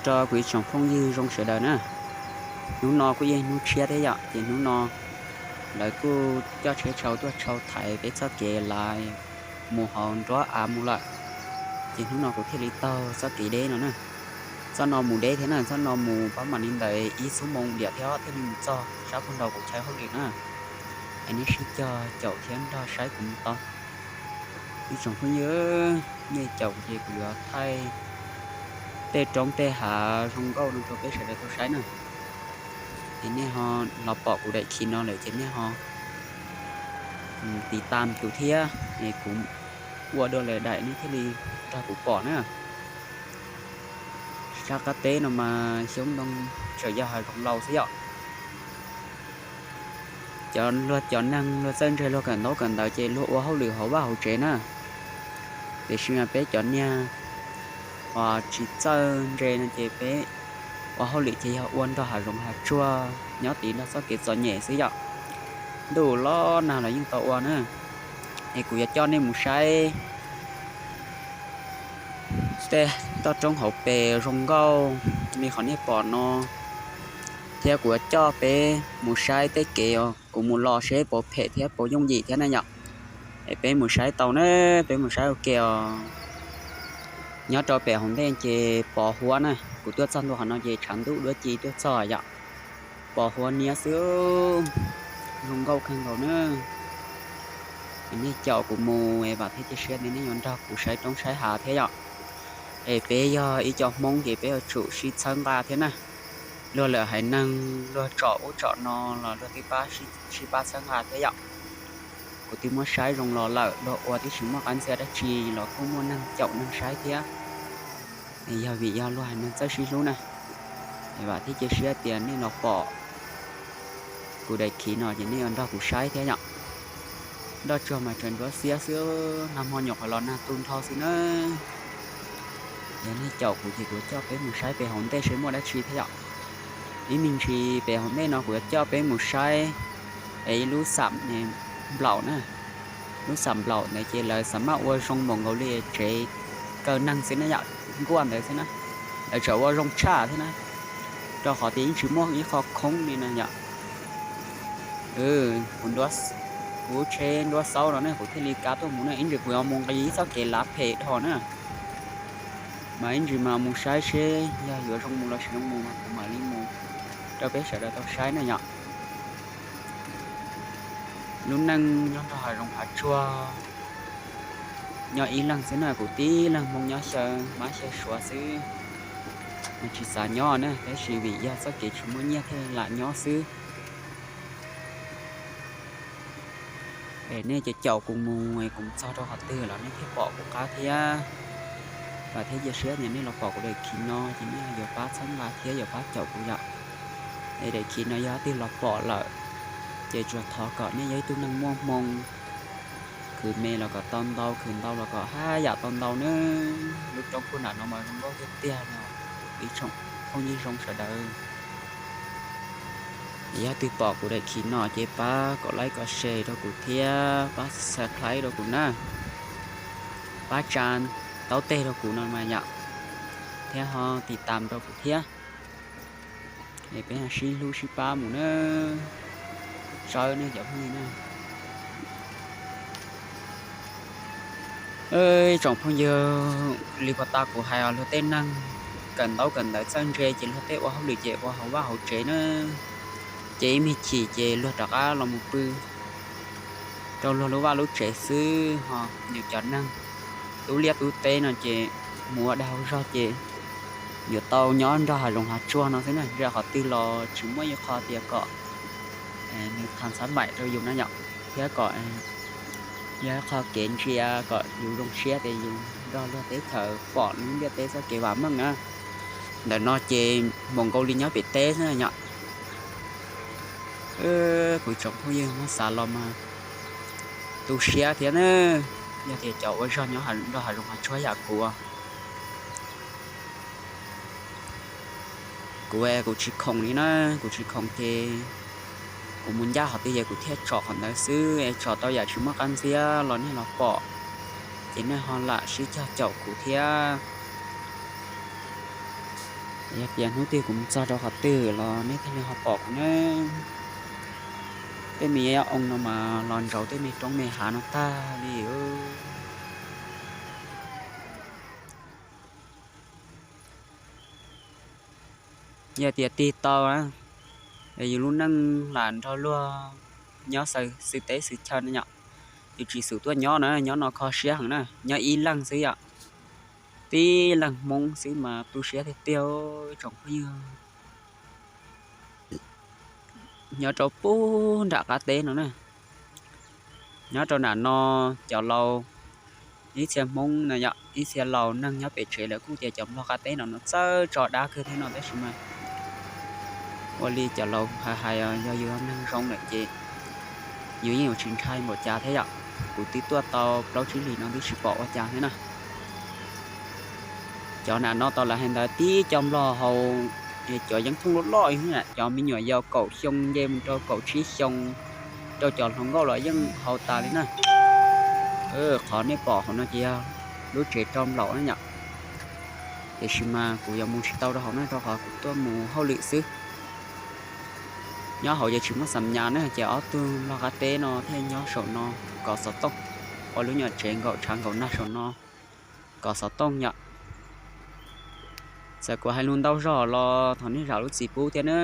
Rau kuv ib tsoom phooj ywg zoo sawv daws na, hnub no kuj yog hnub tshiab thiab yom, ces hnub no lawv kuj coj tsheb tshau tuaj tshau thaiv peb txoj kev lav mus hauv nruab av mus lawm. Ces hnub no kuv thiaj li taug txoj kev deb no na. Txoj no mus deb thiab na, txoj no mus pab mam li ntawd ib xuab moos diam thiab thiaj li mus txog sab puag nraum kuv chaw hauj lwm na. Es nej sib cog caum thiab nrog saib kuv mus tau. Ib tsoom phooj ywg, nej caum kuv ces kuv yuav thaij tej roob tej hav zoo nkauj no rau peb sawv daws tau saib na. Es nej ho los pom kuv daim khiv no lawm ces nej ho tiv tam kuv thiab, es kuv ua dua lawm daim nej thiaj li nrog kuv pom na. Sab qab teb no mas xyoob ntoo tseem yog hav zoov laus xwb yom. Cov luag cov neeg luag txawj ntse luag kawm ntaub kawm ntawv ces luag ua hauj lwm hauv vaj hauv tsev na. Tiam sis mas peb cov niag uas tsis txawj ntse no ces peb ua hauj lwm ces yog ua nrog hav zoov hav tsuag nyob tid nrog txoj kev txom nyem xwb yom. Ntuj los nag los yeej tau ua na. Es kuv yuav coj nej mus saib tej toj roob hauv pes zoo nkauj li qhov nej pom no, thiab kuv yuav coj peb mus saib tej kev uas kuv mus los seb puas phem thiab puas yooj yim thiab na yom. Es peb mus saib tau na, peb mus saib ua ke os. Nyob rau pem hauv ntej ces pos huab na, kuv tuaj txog ntua qhov no ces tshav ntuj duab ci tuaj txog yom. Pos huab niab xwb, zoo nkauj kawg nkaus na. Nej caum kuv mus es vam thiab cia siab tias nej yuav nrog kuv saib roob saib hav thiab yom. Es peb yog ib co Hmoob ces peb yuav tsum sib txhawb nqa thiab na. Luag lwm haiv neeg luag tsom ub tsom no los luag twb pab sib pab txhawb nqa thiab yom. Kuv twb muab saib zoo los lawm, luag ua twb tsis muaj qab ntxhiab dab tsi los kuj muaj neeg caum neeg saib thiab. Yog vim yog luag haiv neeg txawj sib hlub na. Es vam thiab cia siab tias nej los pom kuv daim khiv no ces nej yuav nrog kuv saib thiab yom. Nroj tsuag mas tseem nruab xiab xwb, nag hmo nyuam qhuav los nag tu nrho xwb na. Yog nej caum kuv ces kuv coj peb mus saib pem hauv ntej seb muaj dab tsi thiab yom. Ib me ntsis pem hauv ntej no kuv yuav coj peb mus saib es ib lub xam nplaum na. Lub xam nplaum ntawd ces lawv xam maj ua zoo npaum nkaus li tsev kaw neeg xwb na yom, nkuaj ntawd xwb na. Lawv tseem ua zoo tshaj thiab na, rau qhov tias yeej tsis muaj ib qho khoob li na yom. Kuv, kuv tsheb nruab xaub no ne kuv thiaj li kav tuaj mus na, ib ntsis kuv yuav mus nqis ib txoj kev lav phem dhau na. Mas ib ntsis mas mus saib seb yog yuav zoo mus los tsis zoo mus mas kuv mam li mus rau peb sawv daws tau saib na yom. Lub neej nyob nrog hav zoov hav tsuag, nyob ib leeg xwb na, kuv tib leeg Hmoob nyob xyaw mab xyaw suav xwb. Mas tsis xav nyob na, tab sis vim yog txoj kev tsis muaj nyiaj thiaj lam nyob xwb. Es nej caum kuv mus, kuv mus txog rau qhov twg los nej thiaj pom kuv qab thiab. Vam thiab cia siab tias nej los pom kuv daim khiv no ces nej yuav pab txhawb nqa thiab yuav pab caum kuv yom. Es daim khiv no yog twg los pom lawm ces tsuas thov kom nej yog ib tug neeg muaj hmoo, khwv me los kom tau ntau, khwv ntau los kom haj yam tau ntau nawb. Lub roob puag nram no mas zoo nkauj tiag tiag no, ib tsoom phooj ywg zoo sawv daws. Yog twg pom kuv daim khiv no ces pab kom like kom share rau kuv thiab pab subscribe rau kuv na. Pab tsa taub teg rau kuv no mas yom, thiab ho tiv tam rau kuv thiab. Es peb sib hlub sib pab mus na, sawb nej cov phooj ywg na. Ib tsoom phooj ywg, li puag ta kuv hais os, luag tej neeg kawm ntaub kawm ntawv txawj ntse ces luag tej ua hauj lwm ces ua hauv vaj hauv tsev na, ces ib me chim ces luag rov qab los mus pw rau luag lub vaj lub tsev xwb ho. Yus cov neeg tub liaj tub teb no ces mus ua dag ua zog ces yuav tau nyob nrog hav zoov hav tsuag no xwb na, ze qhov twg los tsis muaj ib qho tias kom nws tham xab maim rau yus na yom, thiab kom yog ib qho kev ntsia kom yus zoo siab tias yus nrog luag teb chaws pom lub ntiaj teb txoj kev vam meej na. Ntawm no ces npaum nkaus li nyob pem teb xwb yom. Kuv tsoom phooj ywg muab xav los mas tu siab thiab na, yog tias cov ua zog nyob nrog hav zoov hav tsuag yam kuv. Kuv, kuv tsis khoom li na, kuv tsis khoom ces kuv mus ncaj qhov twg ces kuv thiaj tsom qhov ntawd xwb, es tsom tau yam tsis muaj qab ntxiab los nej los pom, ces nej ho lam sib cog caum kuv thiab. Yog tias hnub twg kuv mus txog rau qhov twg los nej thiaj li ho pom kuv na. Tej me nyuam yaus no mas los ntsaus tej me roob me hav no tag li. Yog tias tig tau na, yus lub neej lam nrog luag nyob xwb teb xwb chaw no yom. Yus tsis xum tuaj nyob na, nyob no kho siab heev na, nyob ib leeg xwb yom. Tib leeg Hmoob xwb mas tu siab tiag tiag, tsoom phooj ywg. Nyob rau pub nram qab teb no na, nyob rau nram no, cov laus, ib txhia Hmoob no yom, ib txhia laus neeg nyob pem tsev lawv kuj tias cov Nplog qab teb no no txawj tso dab kawg thiab no tab sis mas ua li cov laus hais hais, yog yus neeg zoo lawm ces yus yeej yuav tsis ntshai npaum cas thiab yom. Kuv twb tuaj tau plaub tsib hlis no twb tsis pom ua cas thiab na. Cov nram no tau lawv hais ntawd tib co Nplog haus, cov yeeb thooj loj loj, cov me nyuam yaus kaum xyoo nce mus rau kaum tsib xyoo, rau cov hluas nkauj los yeej haus tas li na. Qhov nej pom hauv no ces yog lub tsev rau nplaum na yom. Tiam sis mas kuv yuav mus tsis tau rau hauv na, rau qhov kuv tuaj mus hauj lwm xwb. Nyob hauv ces tsis muaj xam nyas na, ces ob tug Nplog qab teb no thiaj nyob saum no kov xov tooj, ua lub nyuam tsev nkaum tshav nkaum nag saum no kov xov tooj yom. Txawm kuv hais lus ntau zog los thov nej zam lub txim pub thiab na.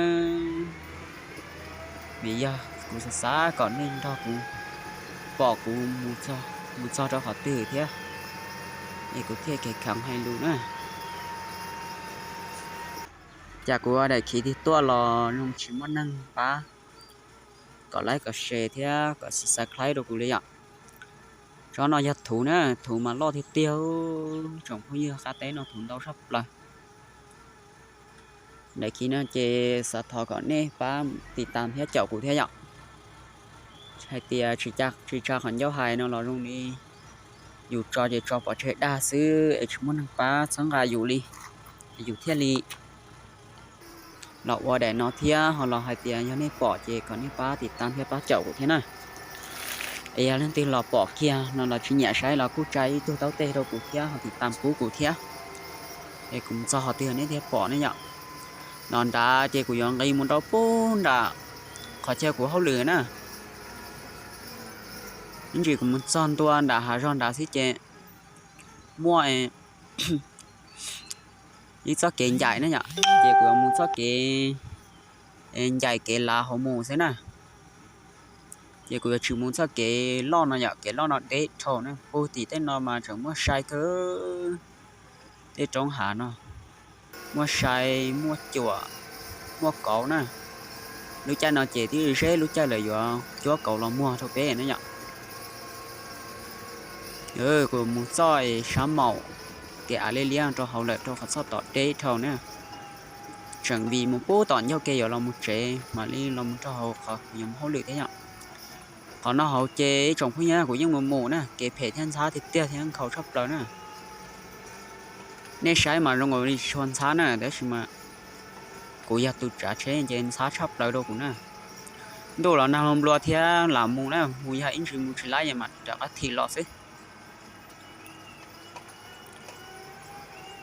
Vim yog kuv xav xav kom nej nrog kuv pom kuv mus txog rau qhov twg thiab, es kuv thiaj kev kheev hais lus na. Cas kuv daim khiv tig tuaj los zoo tsis muaj neeg pab kom like kom share thiab kom subscribe rau kuv li yom. Tsob no yog thuv na, thuv mas loj tiag tiag, tsoom phooj ywg, qab teb no thuv ntau tshaj plaws. Daim khiv no ces xav thov kom nej pab tiv tas thiab caum kuv thiab yom. Hais tias tsis tsa qhov ncauj hais no los zoo li yus tso ces tso pov tseg dag xwb es tsis muaj neeg pab txhawb nqa yus li, yus thiaj li los ua daim no thiab. Ho los hais tias yog nej pom ces kom nej pab tiv tas thiab pab caum kuv thiab na. Es yog leej twg los pom kiag no los tsis nyiam saib los kuj tsa ib tug taub teg rau kuv thiab ho tiv tas pub kuv thiab, es kuv mus txog qhov twg nej thiaj pom ne yom. No nrad ces kuv yuav nqis mus rau pub nram qhov chaw kuv hauj lwm na. Ib ntsis kuv mus txog ntua nram hav zog nrad xwb ces muaj ib txoj kev ncaim na yom, ces kuv yuav mus txoj kev ncaim kev lav hauv mus xwb na. Ces kuv yuav tsis mus txoj kev loj no yom, kev loj no deb dhau na, puag tim tej no mas tseem muaj sai kawg. Tej roob hav no muaj sai, muaj cuam, muaj kauv na. Lub caij no ces twb ze lub caij lawv yuav cuab kauv los muag rau peb na yom. Kuv mus txoj sab maum kev av liab liab rau hauv lawm rau qhov txoj tod deb dhau na. Tseem vim mus pub tom ncauj ke yuav los mus tsev mam li los mus rau hauv qhov kuv yuav mus hauj lwm thiab yom. Qhov no hauv ces ib tsoom phooj ywg, kuv yeej mus mus na, kev phem thiab ntxhab tiag tiag thiab nkhaus tshaj plaws na. Nej saib mas zoo nkaus li tsis tshua ntxhab na tab sis mas kuv yog tus tsav tsheb ces ntxhab tshaj plaws rau kuv na. Ntuj los nag nplua thiab lam mus na, mus yog ib ntsis mus tsis laib es mam rov qab thim los xwb.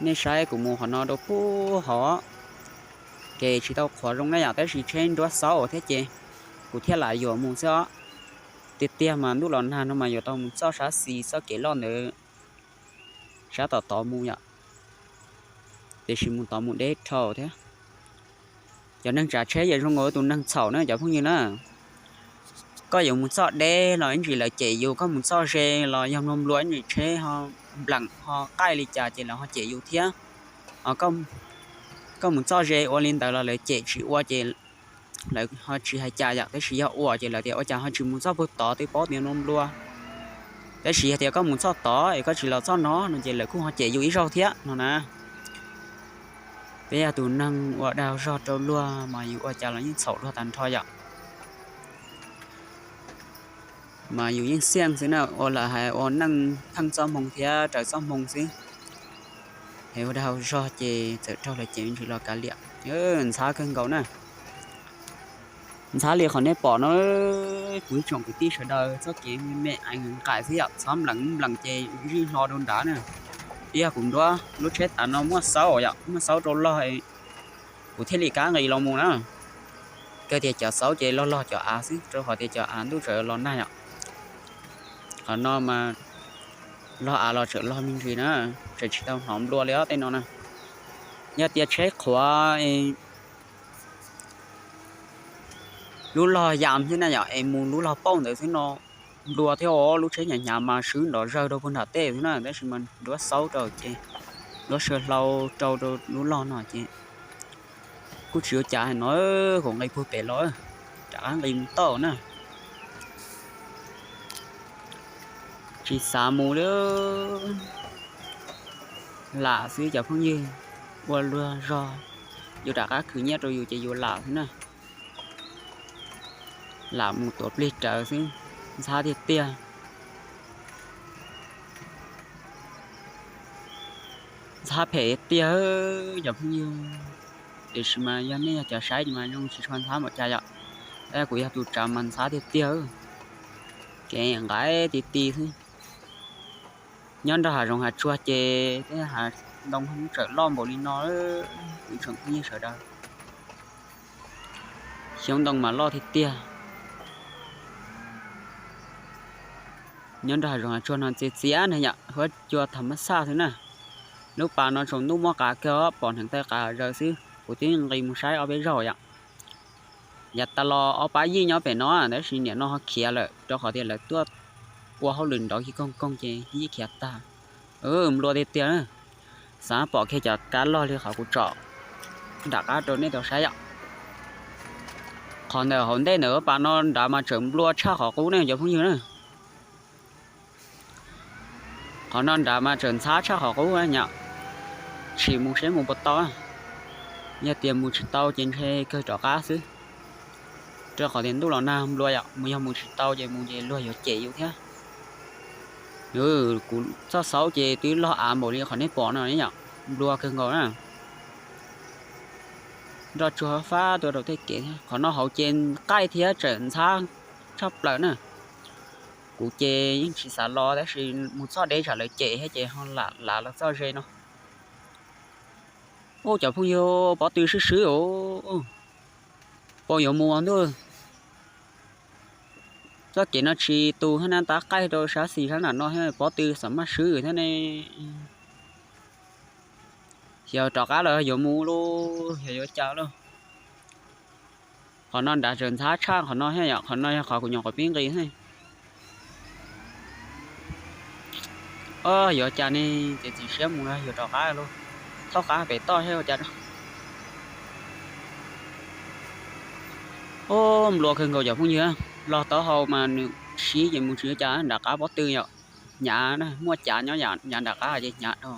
Nej saib kuv mus qhov no rau pub hov, kev tsis tau qhuav zoo na yom, tab sis tsheb nruab xaub thiab ces kuv thiaj lam yuam mus xwb os. Tiag tiag mas ntuj los nag no mas yuav tau mus txoj sab xis txoj kev loj ntawd sab tom tod mus yom, tiam sis mus tod mus deb dhau thiab. Cov neeg tsav tsheb yog zoo nkaus tus neeg txhaum na cov phooj ywg na. Koj yuav mus txoj deb los ib ntsis lawv cem yus, koj mus txoj ze los yog nplua nplua ib ntsis tsheb ho npleem ho qaij li cas ces lawv ho cem yus thiab. Koj mus txoj ze ua li ntawd los lawv cem tsis ua ces lawv ho tsis hais cas yom, tab sis yog ua ces lawv tias ua cas ho tsis mus txoj puag tod twb paub tias nplua nplua. Tab sis yog tias koj mus txoj tod es koj tsis los txoj no no ces lawv kuj ho cem yus ib zaug thiab no na. Peb yog tus neeg ua dag zog rau luag mas yus ua cas los yeej txhaum luag tag nrho yom. Mas yus yeej xiaj xwb na, ua lawm hais ua neej pheej txoj hmoo thiab raws txoj hmoo xwb. Es ua dag zog ces txawm raug lawv cem ntsis los kav liam, ntxhab kawg nkaus na. Ntxhab li qhov nej pom no, kuv ib tsoom kwv tij sawv daws, txoj kev me me eev nqaim xwb yom, txhob nplees nplees ces zij hlo rau nrad na. Yog kuv nruab lub tsheb tav no muaj xaub yom, muaj xaub rau log, Kuv thiaj li kav nqis los mus na. Kawg tias cov xaub ces log log cov av xwb, rau qhov tias cov av ntuj tseem los nag yom. Qhov no mas log av los tseem log me ntsis na, tseem tsis tau hnov nplua li os tej no na. Yog tias tsheb qhuav lub log yas xwb na yom, es mus lub log pauj ntawd xwb no nplua thiab os. Lub tsheb hnyav hnyav mas swb nrov zawg rau puag nram tej xwb na, tab sis mas nruab xaub rau ces nruab saw hlau rau rau lub log no ces kuj tsis ua cas no, kuv nqis puag pem los, rov qab nqis mus tau na. Tsis xav mus li, lam xwb cov phooj ywg, ua luag zog, yus rov qab khwv nyiaj rau yus ces yus lam xwb na. Lam mus tuav plig rawv xwb, ntxhab tiag tiag. Ntxhab phem tiag cov phooj ywg, tiam sis mas yog nej yog cov saib ces mas zoo tsis tshua ntxhab npaum cas yom. Tab kuv yog tus tsav mas ntxhab tiag tiag, kev nqaim ti ti xwb. Nyob nrog hav zoov hav tsuag ces tej hav ntoo tseem loj npaum li no, kwv tsoom phooj ywg sawv daws. Xyoob ntoo mas loj tiag tiag. Nyob nrog hav zoov hav tsuag no txias txias na yom, huab cua tham mab xaj xwb na. Lub pas no tsaus ntuj muaj qav kawg os, pom hneev taw qav zaws xwb. Kuv twb nqis mus saib ob peb zaug yom. Yav tas los ob pab yij nyob pem no, tab sis nim no ho khiav lawm rau qhov tias lawv tuaj ua hauj lwm nrov kiv koog koog ces yij khiav tag. Nplua tiag tiag. Xav pom kiag cov kab log li qhov kuv tsom nram qab rau nej tau saib yom. Qhov ntawm hauv ntej ntawm pas no nrad mas tseem nplua tshaj qhov qub ne cov phooj ywg na. Qhov no nrad mas tseem ntxhab tshaj qhov qub nyom. Tsim mus seb mus puas tau. Yog tias mus tsis tau ces ntshe kawg rov qab xwb, rau qhov tias ntuj los nag nplua yom, mus yog mus tsis tau ces mus ces luag yuav cem yus thiab. Kuv txoj xauv ces twb log av npaum li qhov nej pom no yom, nplua kawg nkaus na. Nroj tsuag fab tuaj rau tej kev thiab, qhov no hauv ces qaij thiab tseem ntxhab tshaj plaws na. Kuv ces yeej tsis xav los tab sis mus txoj deb tsam lawv cem thiab ces ho lam lav los txoj ze no. Ub, cov phooj ywg, pob tw swb swb os. Pom yuav mus ntuj. Txoj kev no tsis tu thiab na, tab qaij rau sab xis sab nram no thiab, pob tw xam maj swb thiab ne. Xyov rov qab los yuav mus lauj, xyov yuav cas lauj. Qhov no nrad tseem ntxhab tshaj qhov no thiab yom, qhov no yog qhov kuv nyuam qhuav pib nqis xwb. Yuav cas ne, ces txiav siab mus yuav rov qab lauj, thaub qab pem toj thiab ua cas. Ub, nplua kawg nkaus cov phooj ywg, los taub hau mas nws sib ces mus tsis ua cas, nram qab pob tw yom, hnyav, muaj cav nyob hnyav nram qab ces hnyav dhau.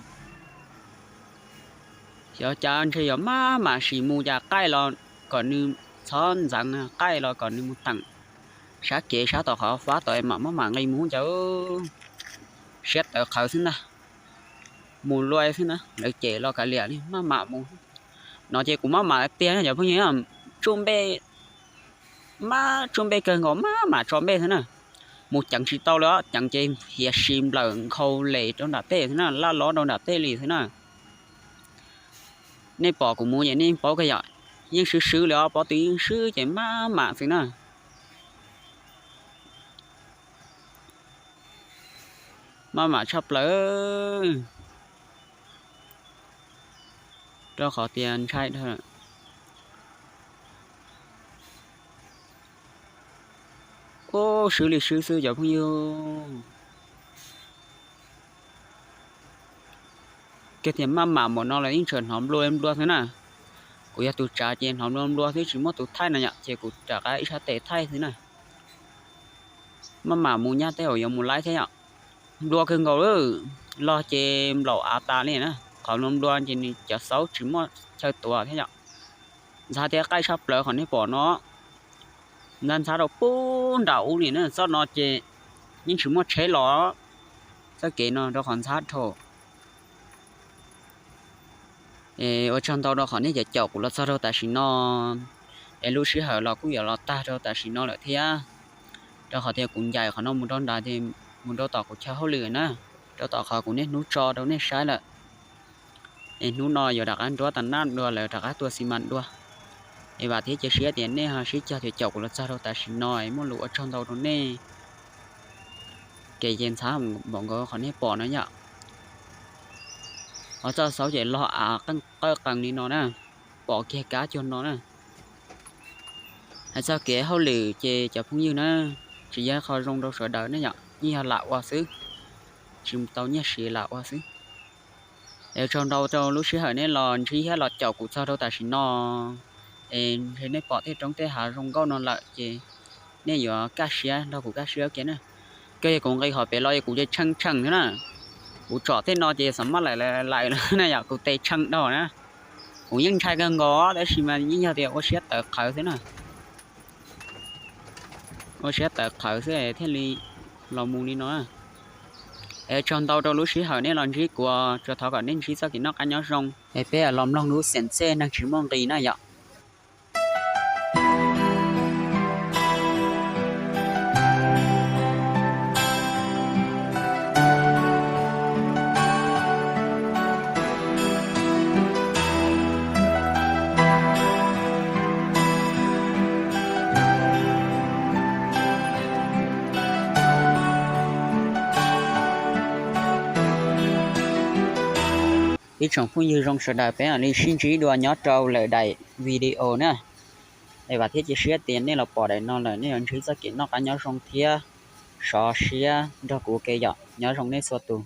Xyov cas ntshe yuav maj mam sim mus cas qaij los kom nws txhob ntxeev, qaij los kom nws mus teem sab kev sab tom qhov fab tom mam maj mam nqis mus cas. Siab tawv qhawv xwb ntag, mus luaj xwb na, lawv cem los kav liam li maj mam mus. No ces kuv maj mam tiag cov phooj ywg, tsuj npej, maj tsuj npej kawg nkaus, maj mam tso npej xwb na. Mus ceev tsis tau li os, ceev ces hiav si nplawm nkhaus les rau nram tej xwb na, laj lob rau nram tej li xwb na. Nej pom kuv mus ces nej paub kawg yom, yeej swb swb li os, pob tw yeej swb ces maj mam xwb na. Maj mam tshaj plaws, rau qhov tias ntshai dhau. Ub, swb li swb xwb cov phooj ywg. Kiag tias maj mam npaum no los yeej tseem hnov nplua nplua xwb na. Kuv yog tus tsav ces hnov nplua nplua xwb tsis muaj tus thaij no yom, ces kuv rov qab ib sab tes thaij xwb na. Maj mam mus nyab tej zaum yuav mus laib thiab yom. Nplua kawg nkaus, los ces nplaum av tas li na. Qhov nplua nplua ces nws cov xaub tsis muaj chaw tuav thiab yom. Ntxhab thiab qaij tshaj plaws qhov nej pom no. Ntxhab ntxhab rau pub nram ub li na, txoj no ces yeej tsis muaj tsheb los. Txoj kev no rau qhov ntxhab dhau. Ua tsaug ntau rau qhov nej caum kuv los txog rau tam sim no. Es lub sij hawm los kuj yuav los tag rau tam sim no lawm thiab, rau qhov tias kuv ncaim qhov no mus rau nrad, mus rau tom kuv chaw hauj lwm na, rau tom qhov kuv niaj hnub tso rau nej saib lawm. Es hnub no yuav rov qab nruab tas nab dua lawm, rov qab tua xi mas dua. Es vam thiab cia siab tias nej ho sib cog caum kuv los txog rau tam sim no, es muaj lus ua tsaug ntau rau nej. Kev ces ntxhab npaum nkaus qhov nej pom no yom. Ho txoj xauv ces log av qawj qees li no na, pom kiag kab cuag no na. Hais txog kev hauj lwm ces cov phooj ywg na, tsis yog qhov zoo rau sawv daws ne yom, yeej yog lam ua xwb, tsis tau nyiaj siv lam ua xwb. Es tsaug ntau rau lub sij hawm nej los ntsib thiab los caum kuv txog rau tam sim no. Es ntshe nej pom tej roob tej hav zoo nkauj no lawm ces nej yuav kaj siab nrog kuv kaj siab kiag na. Kawg yog kuv nqis qhov pem los kuv ces tshee tshee thiab na. Kuv tsom tej no ces xav maj laim laim na yom, kuv tes tshee dhau na. Kuv yeej ntshai kawg nkaus tab sis mas yeej yog tias ua siab tawv qhawv xwb na. Ua siab tawv qhawv xwb thiaj li los mus li no. Es tsaug ntau rau lub sij hawm nej los ntsib kuv, tsuas thov kom nej ntsib txoj kev noj qab nyob zoo. Es peb los mloog lub xeem txej neeg tsis muaj nqis na yom. Ib tsoom phooj ywg zoo sawv daws, peb mam li sib ntsib dua nyob rau lwm daim video na. Es vam thiab cia siab tias nej los pom daim no lawm nej yuav ntsib txoj kev noj qab nyob zoo thiab sov siab nrog kuv ua ke yom. Nyob zoo nej txhua tus.